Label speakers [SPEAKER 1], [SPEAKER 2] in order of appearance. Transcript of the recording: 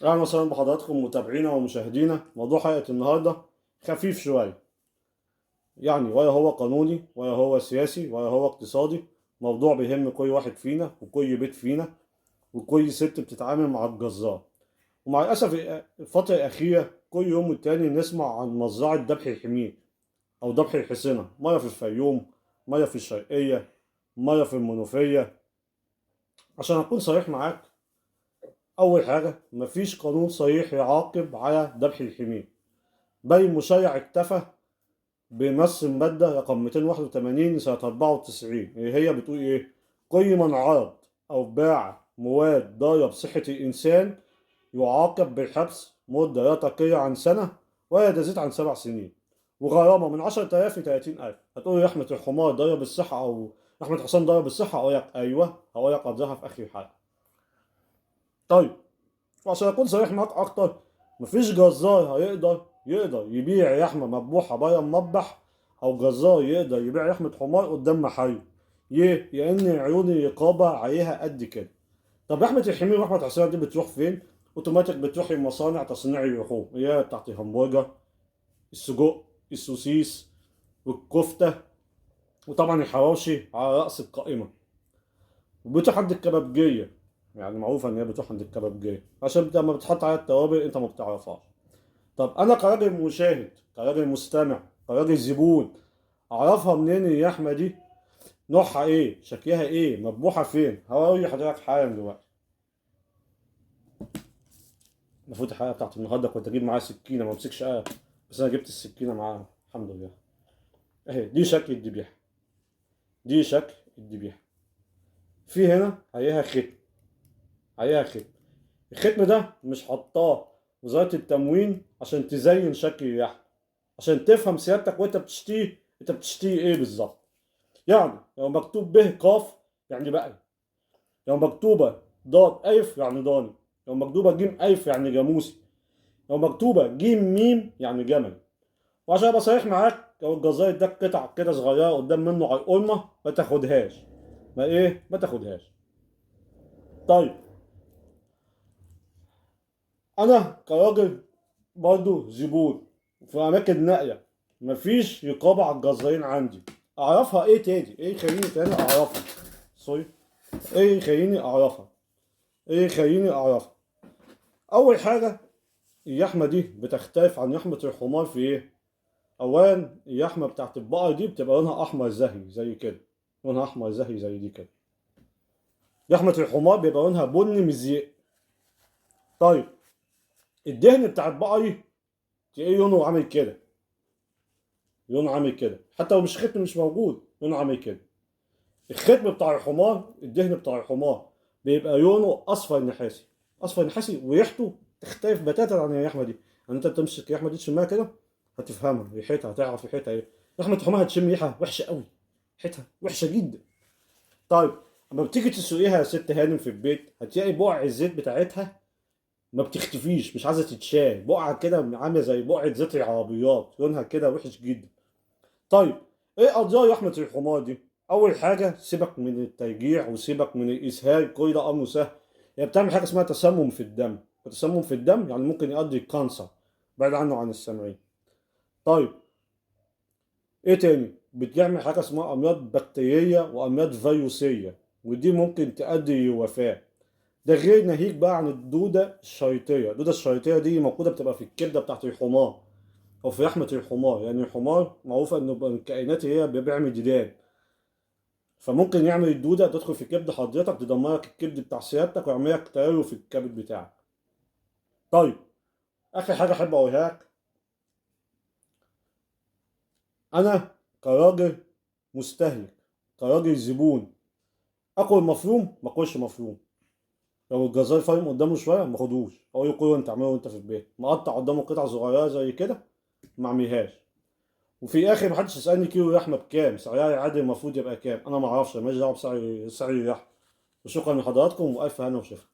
[SPEAKER 1] اهلا وسهلا بحضراتكم متابعينا ومشاهدينا. موضوع حلقة النهارده خفيف شوية، يعني ولا هو قانوني ولا هو سياسي ولا هو اقتصادي. موضوع بيهم كل واحد فينا وكل بيت فينا وكل ست بتتعامل مع الجزار. ومع الاسف الفترة الاخيرة كل يوم والتاني نسمع عن مزرعة ذبح الحمير او ذبح الحصينه، مرة في الفيوم، مرة في الشرقية، مرة في المنوفية. عشان اكون صريح معاك، اول حاجة مفيش قانون صريح يعاقب على ذبح الحمير، بل المشرع اكتفى بنص المادة رقم 281 سنة 94 اللي هي بتقول ايه؟ كل من عرض او باع مواد ضارة بصحة الانسان يعاقب بالحبس مده لا تقل عن سنة ولا تزيد عن 7 سنين، وغرامه من 10,000 ل 30,000. هتقول لي رحمه الحمار ضارة بالصحة او رحمه حسام ضارة بالصحة؟ اقول لك ايوه، هقول لك قدرها في اخر الحلقة. طيب وعشان اكون صريح معاك اكتر، مفيش جزار هيقدر يبيع لحمه مذبوحه بره المذبح، او جزار يقدر يبيع لحمه حمار قدام محله. ليه؟ لان عيون الرقابة عليها قد كده. طب لحمه الحمير ولحمه الحصان دي بتروح فين؟ اوتوماتيك بتروح لمصانع تصنيع اللحوم، هي بتاعت الهمبرجر، السجق، السوسيس، والكفته، وطبعا الحواوشي على راس القائمة. وبتروح عند الكبابجيه، يعني معروفة ان هي بتروح عند الكبابجيه عشان لما بتحط عليها التوابل انت ما بتعرفهاش. طب انا كراجل مشاهد، كراجل مستمع، كراجل زبون، اعرفها منين اللحمة دي؟ نوعها ايه؟ شكلها ايه؟ مذبوحه فين؟ هقول لحضرتك حالا دلوقتي. المفروض الحلقة بتاعت النهارده كنت اجيب معايا سكينة، ما امسكش قلم، بس انا جبت السكينة معاها الحمد لله. اهي دي شكل الذبيحة، دي شكل الذبيحة. في هنا عليها ختم، عليها ختم. الختم ده مش حطاه وزارة التموين عشان تزين شكل اللحم، عشان تفهم سيادتك وانت بتشتري انت بتشتري ايه بالظبط. يعني لو مكتوب به قاف يعني بقري، لو مكتوبة ضاد ألف يعني ضاني، لو مكتوبة جيم ألف يعني جاموسي، لو مكتوبة جيم ميم يعني جمل. وعشان ابقى صريح معاك، لو الجزار اداك قطع كده صغيرة قدام منه على القرمة ما تاخدهاش، ما ايه، ما تاخدهاش. طيب انا كراجل برضو زبون في اماكن نائية، مفيش رقابه على الجزارين عندي، اعرفها ايه تاني؟ ايه يخليني تاني اعرفها؟ sorry، ايه يخليني اعرفها؟ ايه يخليني اعرفها؟ اول حاجة اللحمة دي بتختلف عن لحمه الحمار في ايه؟ اولا اللحمة بتاعت البقر دي بتبقى لونها احمر زهي زي كده، لونها احمر زهي زي دي كده. لحمه الحمار بيبقى لونها بني مزيق. طيب الدهن بتاع البقري تلاقيه لونه عامل كده، لونه عامل كده، حتى لو مش ختم مش موجود لونه عامل كده. الختم بتاع الحمار، الدهن بتاع الحمار بيبقى لونه اصفر نحاسي، اصفر نحاسي، وريحته تختلف بتاتا عن اللحمة دي. يعني انت بتمسك اللحمة دي تشمها كده هتفهمها ريحتها، هتعرف ريحتها ايه. لحمه الحمار هتشم ريحه وحشة قوي، ريحتها وحشة جدا. طيب اما بتيجي تسوقيها يا ست هانم في البيت، هتلاقي بقع الزيت بتاعتها ما بتختفيش، مش عايزه تتشال، بقعة كده عامله زي بقعة زيت العربيات، لونها كده وحش جدا. طيب ايه قضايا لحمه الحمار دي؟ اول حاجة سيبك من الترجيع وسيبك من الاسهال، كل ده امر سهل. هي بتعمل حاجة اسمها تسمم في الدم، وتسمم في الدم يعني ممكن يؤدي ال cancer، بعيد عنه عن السامعين. طيب ايه تاني؟ بتعمل حاجة اسمها امراض بكتيريه وامراض فيروسيه، ودي ممكن تؤدي للوفاه. ده غير ناهيك بقى عن الدودة الشريطيه. الدودة الشريطيه دي موجودة بتبقى في الكبده بتاعت الحمار او في لحمه الحمار. يعني الحمار معروفة انه من الكائنات اللي هي بيعمل ديدان، فممكن يعمل الدودة تدخل في كبد حضرتك، تدمرك الكبد بتاع سيادتك ويعمل لك تلوث في الكبد بتاعك. طيب اخر حاجة احب اقولها لك، انا كراجل مستهلك، كراجل زبون، اكل مفروم ما اكلش مفروم. لو الجزار فاهم قدامه شوية ما خدوش، او يقول انت اعمله وانت في البيت، مقطع قدامه قطع صغيرة زي كده ما اعملهاش. وفي الاخر محدش يسالني كيلو لحمه بكام، سعرها العادي المفروض يبقى كام، انا ما اعرفش، ماليش دعوه بسعر اللحمة. وشكرا لحضراتكم والف هنا وشفا.